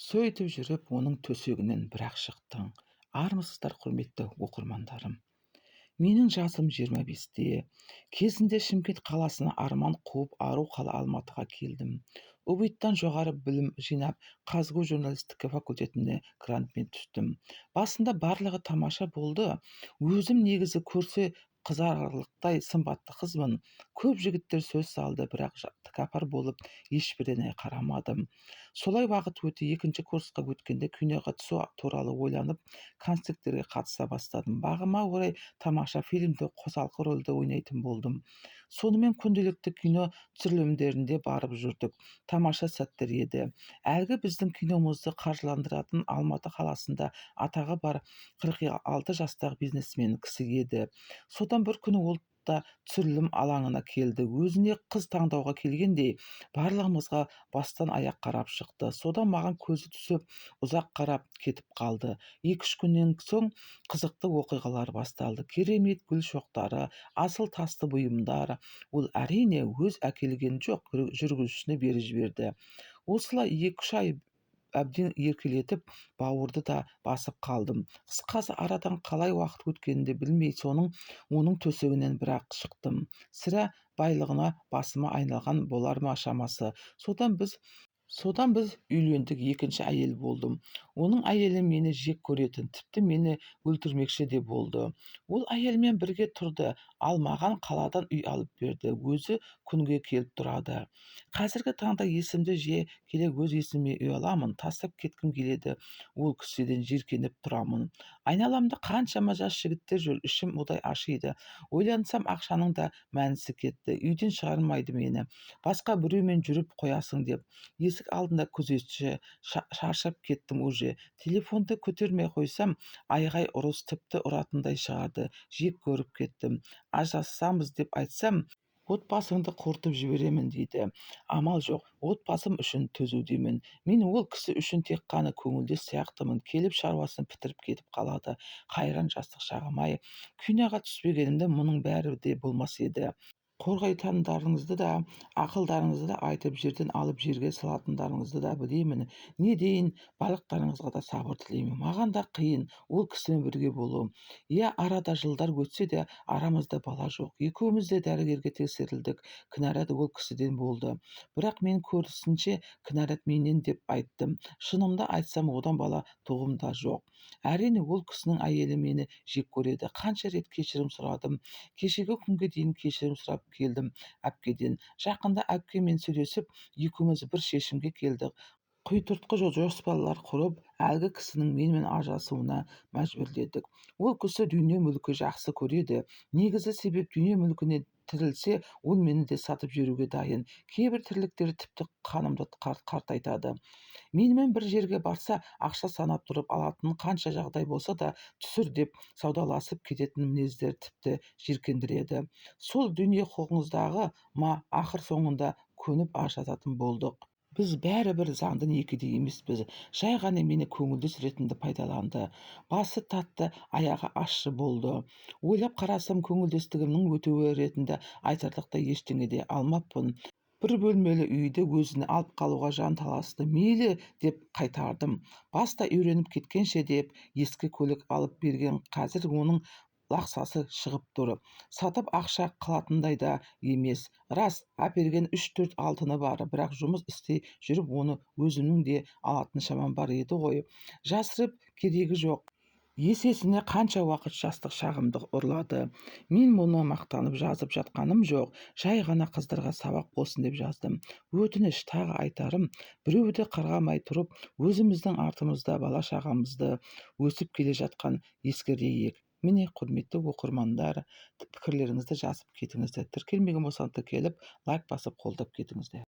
Сөйтіп жүріп оның төсегінен бір-ақ шықтың. Армысыздар, құрметті оқырмандарым! Менің жасым 25-те. Кезінде Шымкент қаласына арман қуып, ару қала Алматыға келдім. ҰБТ-дан жоғары білім жинап, ҚазГУ журналистика факультетіне грантпен түстім. Басында барлығы тамаша болды. Өзім негізі көрсе қызарарлықтай сымбатты қызбын. Көп жігіттер сөз салды, бірақ тәкаппар болып ешбіріне қарамадым. Солай уақыт өте екінші курсқа өткенде киноға түсу туралы ойланып, кастингтерге қатыса бастадым. Бағыма орай тамаша фильмде қосалқы рөлді ойнайтын болдым. Сонымен күнделікті кино түсірілімдерінде барып жүрдік. Тамаша сәттер еді. Әлгі біздің киномызды қаржыландыратын Алматы қаласында атағы бар 46 жастағы бизнесмен кісі еді. Содан бір күні ол да түсірілім алаңына келді. Өзіне қыз таңдауға келгендей барлығымызға бастан аяқ қарап шықты. Содан маған көзі түсіп, ұзақ қарап кетіп қалды. 2-3 күннен соң қызықты оқиғалар басталды. Керемет гүл шоқтары, асыл тасты бұйымдар. Ол, әрине, өз әкелген жоқ, жүргізушісіне беріп жіберді. Осылай 2-3 ай әбден еркелетіп, бауырды да басып қалдым. Қысқасы, арадан қалай уақыт өткенін де білмей, соның оның төсегінен бір-ақ шықтым. Сірә, байлығына басыма айналған болар ма шамасы. Содан біз үйлендік, екінші әйел болдым. Оның әйелі мені жек көретін, тіпті мені өлтірмекші де болды. Ол әйелімен бірге тұрды, ал маған қаладан үй алып берді. Өзі күнге келіп тұрады. Қазіргі таңда есімді жие келе өз есіме ұяламын, тастап кеткім келеді. Ол кісіден жиіркеніп тұрамын. Айналамда қаншама жас жігіттер жүр, ішім удай ашиды. Ойлансам, ақшаның да мәнісі кетті. Үйден шығармайды мені. Басқа біреумен жүріп қоясың деп. Есік алдында күзетші, шаршап кеттім уже. Телефонды көтермей қойсам, айғай, ұрыс, тіпті ұратындай шығарды. Жек көріп кеттім. Ажырасамыз деп айтсам, отбасыңды құртып жіберемін дейді. Амал жоқ, отбасым үшін төзудемін. Мен ол кісі үшін тек қана көңілдес сияқтымын. Келіп шаруасын бітіріп кетіп қалады. Қайран жастық шағым-ай. Киноға түспегенімде мұның бәрі де болмас еді. Қорғайтындарыңызды да, ақылдарыңызды да айтып, жерден алып жерге салатындарыңызды да білемін. Не дейін, барлықтарыңызға да сабыр тілеймін. Маған да қиын ол кісімен бірге болу. Иә, арада жылдар өтсе де арамызда бала жоқ. Екеуміз де дәрігерге тексерілдік. Кінәрат ол кісіден болды. Бірақ мен керісінше кінәрат менен деп айттым. Шынымды айтсам, одан бала туғым да жоқ. Әрине, ол кісінің әйелі мені жек көреді. Қанша рет кешірім сұрадым. Кешегі күнге дейін кешірім сұрап келдім әпкеден. Жақында әпкеммен сөйлесіп, екеуміз бір шешімге келдік. Құйтырқы жоспарлар құрып, әлгі кісінің менімен ажырасуына мәжбүрледік. Ол кісі дүние-мүлікті жақсы көреді. Негізі себеп дүние-мүлкіне тірілсе, ол мені де сатып жіберуге дайын. Кейбір тірліктері тіпті қанымды қартайтады. Менімен бір жерге барса, ақша санап тұрып алатын, қанша жағдай болса да түсір деп саудаласып кететін мінездері тіпті жиіркендіреді. Сол дүние қоңыздағы ма, ақыр соңында көніп ажырататын болдық. Біз бәрібір заңды некеде емеспіз. Жай ғана мені көңілдес ретінде пайдаланды. Басы татты, аяғы ащы болды. Ойлап қарасам, көңілдестігімнің өтеуі ретінде айтарлықтай ештеңе де алмаппын. Бір бөлмелі үйді өзіне алып қалуға жан таласты. Мейлі деп қайтардым. Баста үйреніп кеткенше деп ескі көлік алып берген, қазір оның лақсасы шығып тұр. Сатып ақша қалатындай да емес. Рас, әперген 3-4 алтыны бар, бірақ жұмыс істей жүріп оны өзімнің де алатын шамам бар еді ғой. Жасырып керегі жоқ. Есесіне қанша уақыт жастық шағымды ұрлады. Мен мұны мақтанып жазып жатқаным жоқ. Жай ғана қыздарға сабақ болсын деп жаздым. Өтініш, тағы айтарым, біреуді қарғамай тұрып, өзіміздің артымызда бала шағамызды өсіп келе жатқан ескерейік. Міне, құрметті оқырмандар, пікірлеріңізді жазып кетіңіздер. Тіркелмеген болсаң, тіркеліп, лайк басып қолдап кетіңіздер.